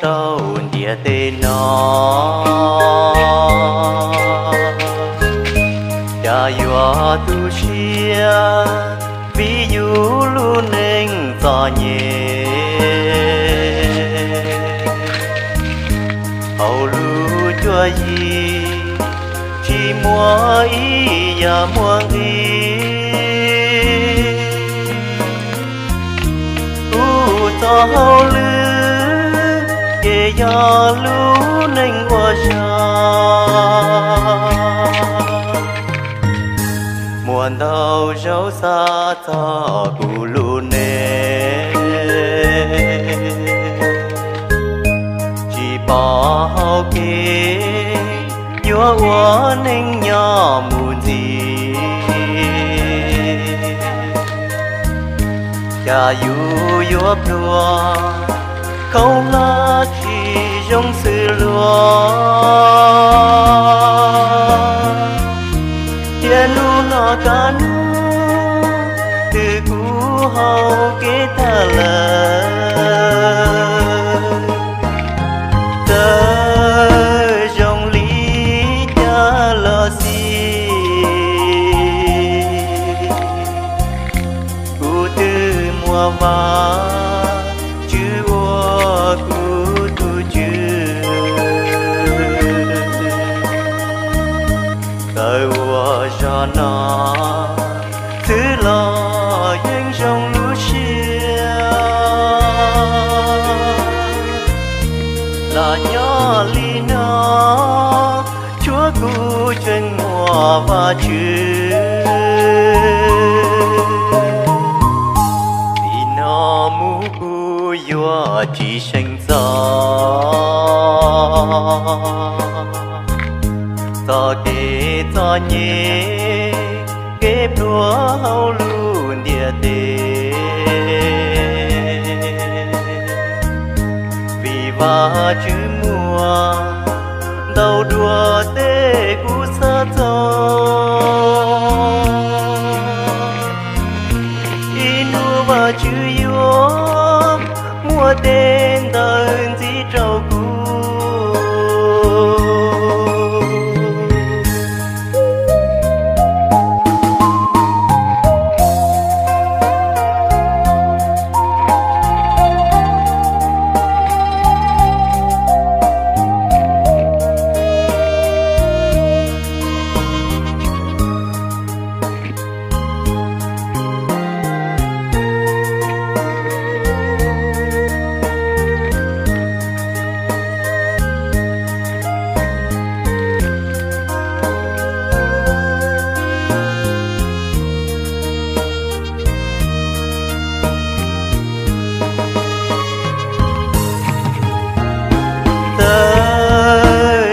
rau ntiaj teb no, cas yuav tu siab vim yus lub neej txom nyem. Hauv lub cuab yig tsis muaj ib yam muaj nqis, kuv txoj hauj lwm ces yog lub neej ua zog. Muaj ntau zaus xav txog kuv lub neej, tsis pom hauv kev yuav ua neej nyob mus ntxiv. Cas yus yuav pluag khaub hlab tsis zoo xws luag, thiab hnub no kaj hnub twg kuv hauv kev tag lawm. Txawm zoo li cas los xij, kuv twb muaj Vajtswv ua kuv tus Tswv. Txawm ua zog no xwb los yeej zoo lub siab, los nyob li no tshuav kuv tseem muaj Vajtswv. Txij no mus kuv yuav tsis seev txog txoj kev txom nyem, kev pluag hauv lub ntiaj teb. Vim Vajtswv muaj ntau dua tej kuv xav txog, ib hnub Vajtswv yuav muaj tej ntawd ntxiv rau kuv.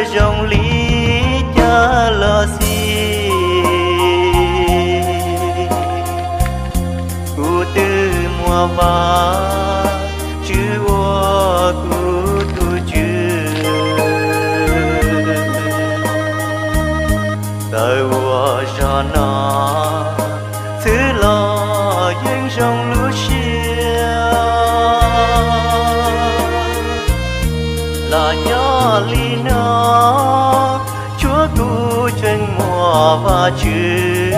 Txawm zoo li cas los xij, kuv twb muaj Vajtswv ua kuv tus Tswv. Txawm ua zog no xwb los yeej zoo lub siab, los nyob li no tshuav kuv tseem muaj Vajtswv.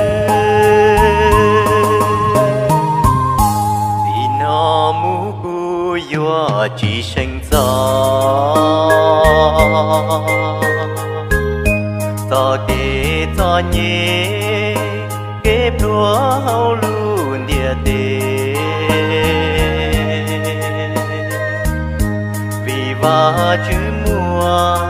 Txij no mus kuv yuav tsis seev txog txoj kev txom nyem, kev pluag hauv lub ntiaj teb. Vim Vajtswv muaj